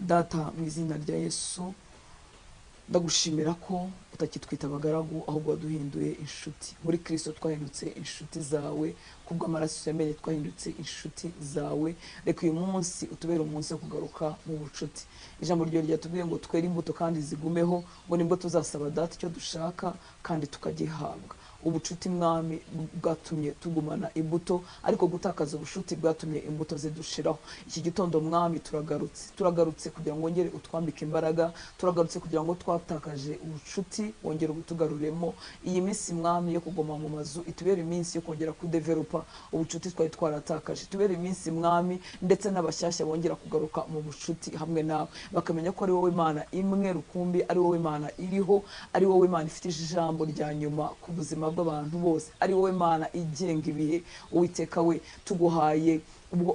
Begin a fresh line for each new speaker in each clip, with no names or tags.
Data, mu izina rya Yesu, ndagushimira ko utakitwita abagaragu, ahubwo waduhinduye inshuti. Muri Kristo twahindutse inshuti zawe, kubw'amaraso yamenye twahindutse inshuti zawe. Reka uyu munsi utubere umunsi wo kugaruka mu bucuti. Ijambo ryawe ryatubwiye ngo twere imbuto kandi zigumeho, ngo nibwo tuzasaba Data icyo dushaka kandi tukagihabwa. Ubucuti, Mwami, bwatumye tugumana imbuto, ariko gutakaza ubucuti bwatumye imbuto zidushiraho. Iki gitondo, Mwami, turagarutse, turagarutse kugira ngo wongere utwambike imbaraga. Turagarutse kugira ngo twatakaje ubucuti wongere ubutugaruremo. Iyi minsi, Mwami, yo kuguma mu mazu itubere iminsi yo kongera kudevelopa ubucuti twari twaratakaje. Tubere iminsi, Mwami, ndetse n'abashyashya bongera kugaruka mu bucuti hamwe nawe, bakamenya ko ari wowe Imana imwe rukumbi, ari wowe Imana iriho, ari wowe Imana ifite ijambo rya nyuma ku buzima bw'abantu bose, ari wowe Mana igenga ibihe. Uwiteka we, tuguhaye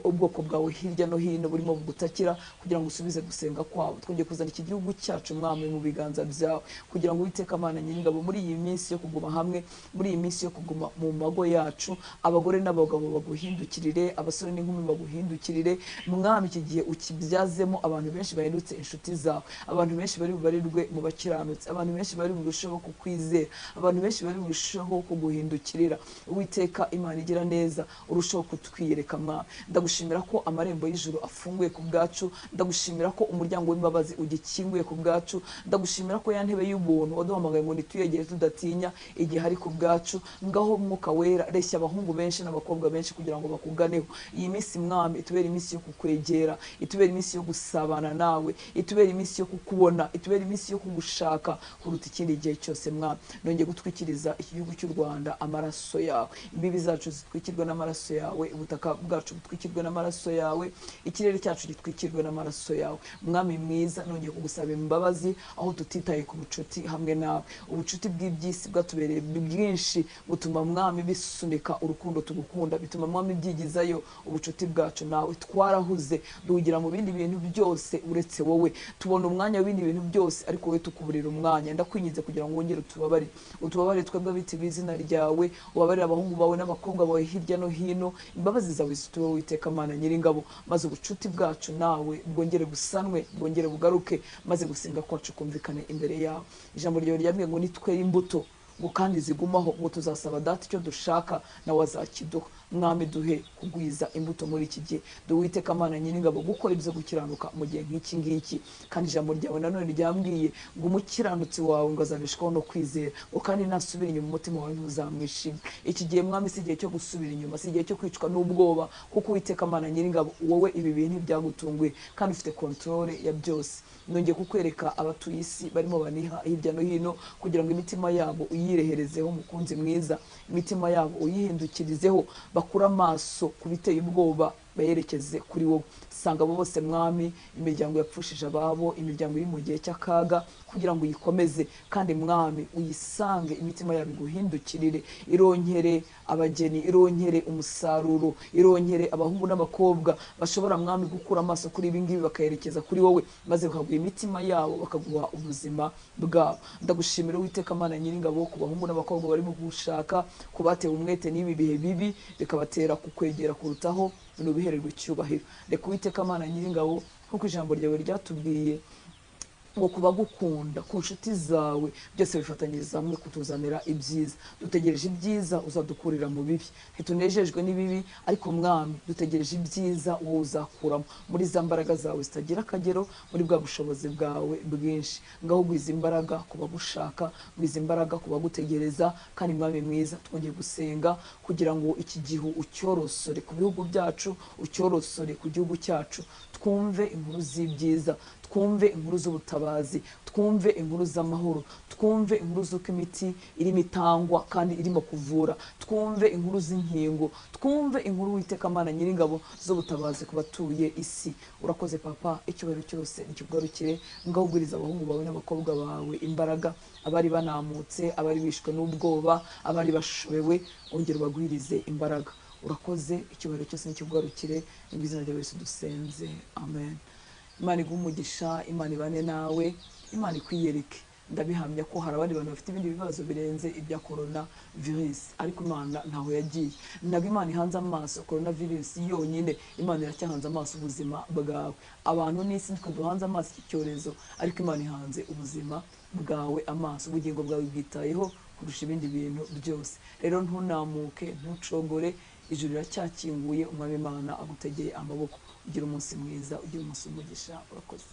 ubwoko bwawe hirya no hino burimo bugutakira kugira ngo usubize gusenga kwabo. Twongeye kuzana iki gihugu cyacu, Mwami, mu biganza byawe, kugira ngo Uwiteka Mana Nyiringabo, muri iyi minsi yo kuguma hamwe, muri iyi minsi yo kuguma mu mago yacu, abagore n'abagabo baguhindukirire, abasore n'inkumi baguhindukirire. Mwami, iki gihe ukibyazemo abantu benshi bahindutse inshuti zawe, abantu benshi bari bubarirwe mu bakiranutsi, abantu benshi bari burusheho kukwizera, abantu benshi bari burusheho kuguhindukirira. Uwiteka Imana igira neza, urusheho kutwiyereka. Mwami, ndagushimira ko amarembo y'ijuru afunguye ku bwacu. Ndagushimira ko umuryango w'imbabazi ugikinguye ku bwacu. Ndagushimira ko ya ntebe y'ubuntu waduhamagaye ngo nituyegere tudatinya igihe ari ku bwacu. Ngaho Mwuka Wera, reshya abahungu benshi n'abakobwa benshi kugira ngo bakuganeho. Iyi minsi, Mwami, itubere iminsi yo kukwegera, itubere iminsi yo gusabana nawe, itubere iminsi yo kukubona, itubere iminsi yo kugushaka kuruta ikindi gihe cyose. Mwami, nongeye gutwikiriza iki gihugu cy'u Rwanda amaraso yawe. Imbibi zacu zitwikirwe n'amaraso yawe, ubutaka bwacu butwikirwe n'amaraso yawe, ikirere cyacu gitwikirwe n'amaraso yawe. Mwami mwiza, nongeye kugusaba imbabazi aho tutitaye ku bucuti hamwe nawe. Ubucuti bw'iby'isi bwatubereye bwinshi, butuma, Mwami, bisunika urukundo tugukunda, bituma, Mwami, byigizayo ubucuti bwacu nawe. Twarahuze, duhugira mu bindi bintu byose uretse wowe. Tubona umwanya w'ibindi bintu byose, ariko wowe tukuburira umwanya. Ndakwinginze kugira ngo wongere utubabarire, utubabarire twebwe abitiriwe izina ryawe, ubabarire abahungu bawe n'abakobwa bawe hirya no hino. Imbabazi zawe zitubeho, Uwiteka Mana Nyiringabo, maze ubucuti bwacu nawe bwongere busanwe, bwongere bugaruke, maze gusenga kwacu kumvikane imbere yawe. Ijambo ryawe ryambwiye ngo nitwere imbuto ngo kandi zigumaho, ngo tuzasaba Data icyo dushaka nawe azakiduha. Mwami, duhe kugwiza imbuto muri iki gihe. Duhe, Uwiteka Mana Nyiringabo, gukora ibyo gukiranuka mu gihe nk'iki ngiki. Kandi ijambo ryawe nanone ryambwiye ngo umukiranutsi wawe ngo azabeshwaho no kwizera, ngo kandi nasubira inyuma umutima wawe ntuzamwishime. Iki gihe, Mwami, si igihe cyo gusubira inyuma, si igihe cyo kwicwa n'ubwoba, kuko Uwiteka Mana Nyiringabo, wowe ibi bintu byagutunguye kandi ufite contrôle ya byose. Nongeye kukwereka abatuye isi barimo baniha hirya no hino, kugira ngo imitima yabo uyireherezeho. Mukunzi mwiza, imitima yabo uyihindukirizeho, bakure amaso ku biteye ubwoba bayerekeze kuri wowe. Sanga abo bose, Mwami, imiryango yapfushije ababo, imiryango iri mu gihe cy'akaga, kugira ngo uyikomeze. Kandi, Mwami, uyisange, imitima yabo iguhindukirire, ironkere abageni, ironkere umusaruro, ironkere abahungu n'abakobwa bashobora, Mwami, gukura amaso kuri ibi ngibi bakayerekeza kuri wowe, maze bakaguha imitima yabo, bakaguha ubuzima bwabo. Ndagushimira, Uwiteka Mana Nyiringabo, ku bahungu n'abakobwa barimo gushaka, ku batewe umwete n'ibi bihe bibi bikabatera kukwegera kurutaho. Nubihererwe icyubahiro. Reka, Uwiteka Mana Nyiringabo, nk'uko ijambo ryawe ryatubwiye ngo kuba gukunda ku nshuti zawe byose bifatanyiriza hamwe kutuzanira ibyiza, dutegereje ibyiza uzadukurira mu bibi. Ntitunejejwe n'ibibi, ariko, Mwami, dutegereje ibyiza wowe uzakuramo muri za mbaraga zawe zitagira akagero, muri bwa bushobozi bwawe bwinshi. Ngaho gwiza imbaraga ku bagushaka, gwiza imbaraga ku bagutegereza. Kandi, Mwami mwiza, twongeye gusenga kugira ngo iki gihu ucyorosore ku bihugu byacu, ucyorosore ku gihugu cyacu. Twumve inkuru z'ibyiza, twumve inkuru z'ubutabazi, twumve inkuru z'amahoro, twumve inkuru z'uko imiti irimo itangwa kandi irimo kuvura, twumve inkuru z'inkingo, twumve inkuru, Uwiteka Mana Nyiringabo, z'ubutabazi ku batuye isi. Urakoze, Papa, icyubahiro cyose nikikugarukire. Ngaho ugwiriza abahungu bawe n'abakobwa bawe imbaraga, abari banamutse, abari bishwe n'ubwoba, abari bashobewe, ongera ubagwirize imbaraga. Urakoze, icyubahiro cyose nikikugarukire. Mu izina rya Yesu dusenze, amen. Imana iguhe umugisha, Imana ibane nawe, Imana ikwiyereke. Ndabihamya ko hari abandi bantu bafite ibindi bibazo birenze ibya korona virusi, ariko Imana ntaho yagiye. Ntabwo Imana ihanze amaso korona virusi yonyine, Imana iracyahanze amaso ubuzima bwawe. Abantu n'isi nitwe duhanze amaso iki cyorezo, ariko Imana ihanze ubuzima bwawe amaso, ubugingo bwawe bwitayeho kurusha ibindi bintu byose. Rero ntunamuke, ntucogore, ijuru riracyakinguye, Umwami Imana agutegeye amaboko. Ugire umunsi mwiza, ugire umunsi w'umugisha. Urakoze.